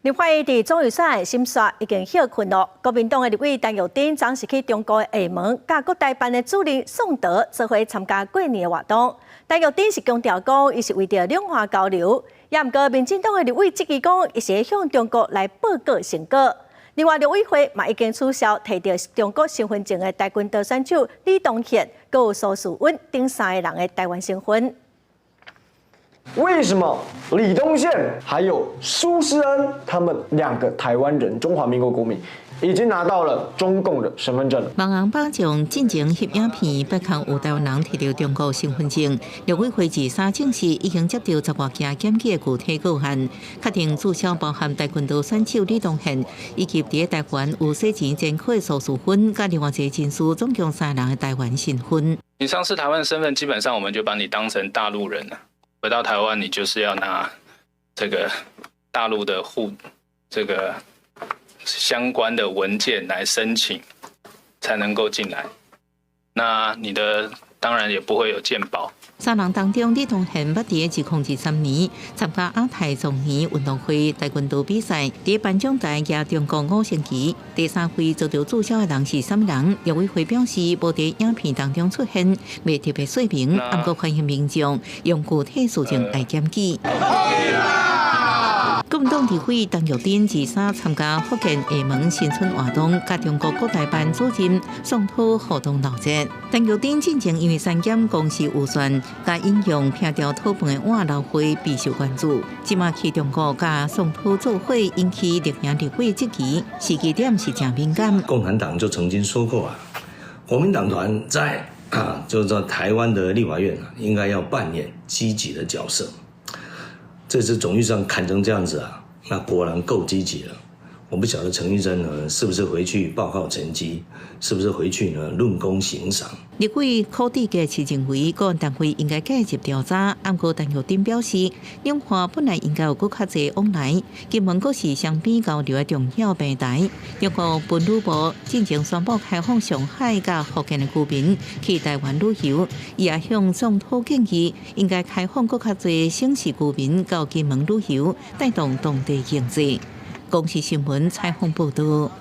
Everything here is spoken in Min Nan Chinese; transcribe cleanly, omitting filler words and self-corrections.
立法院佇總預算審煞已經歇睏囉。國民黨的立委陳玉珍昨是去中國的廈門，佮國台辦的主任宋濤做伙參加過年的活動。陳玉珍是強調講，伊是為著兩岸交流，也毋過民進黨的立委質疑講，伊是向中國來報告成果。另外，陸委會嘛已經取消提著中國身份證的跆拳道選手李東憲、閣有蘇世穩等三个人的臺灣身份。為什麼李東憲還有蘇世恩他們兩個台灣人、中華民國國民，已經拿到了中共的身份證了？網紅榜上進前翕影片，八項有臺灣人提著中國身份證。陸委會二三證實已經接到十外件檢舉的具體個案，確定註銷包含跆拳道選手李東憲以及佇臺灣有洗錢前科的蘇世芬，佮另外一个人士，總共三人的臺灣身份。你喪失台灣身份，基本上我們就把你當成大陸人了。回到台灣，你就是要拿這個大陸的戶，這個相關的文件來申請，才能夠進來。那你的當然也不會有健保。三人當中，李東憲捌佇2023年參加亞太壯年運動會跆拳道比賽，佇頒獎台舉中國五星旗。第三位遭著註銷的人是啥物人？陸委會表示，無佇影片當中出現，未特別說明，毋過歡迎民眾用具體事證來檢舉。國民黨立委陳玉珍二三參加福建廈門新春活動，佮中國國台辦主任宋濤互動鬧熱。陳玉珍進前因為刪減公視預算，佮引用拼掉討飯的碗流血備受關注。這馬去中國佮宋濤做伙，引起綠營立委質疑，時機點是誠敏感。共產黨就曾經說過啊，國民黨團在啊，就是在台灣的立法院啊，應該要扮演積極的角色。這次總預算砍成這樣子啊，那果然夠積極了。我不曉得陳玉珍呢，是不是回去報告成績，是不是回去呢論功行賞？立委柯志杰是認為，國安單位應該介入調查。毋過陳玉珍表示，兩岸本來應該有閣較濟往來，金門閣是雙邊交流的重要平台。中國文旅部進前宣布開放上海佮福建的居民去臺灣旅遊，伊也向總統建議，應該開放閣較濟省市居民到金門旅遊，帶動當地經濟。公視新聞採訪報導。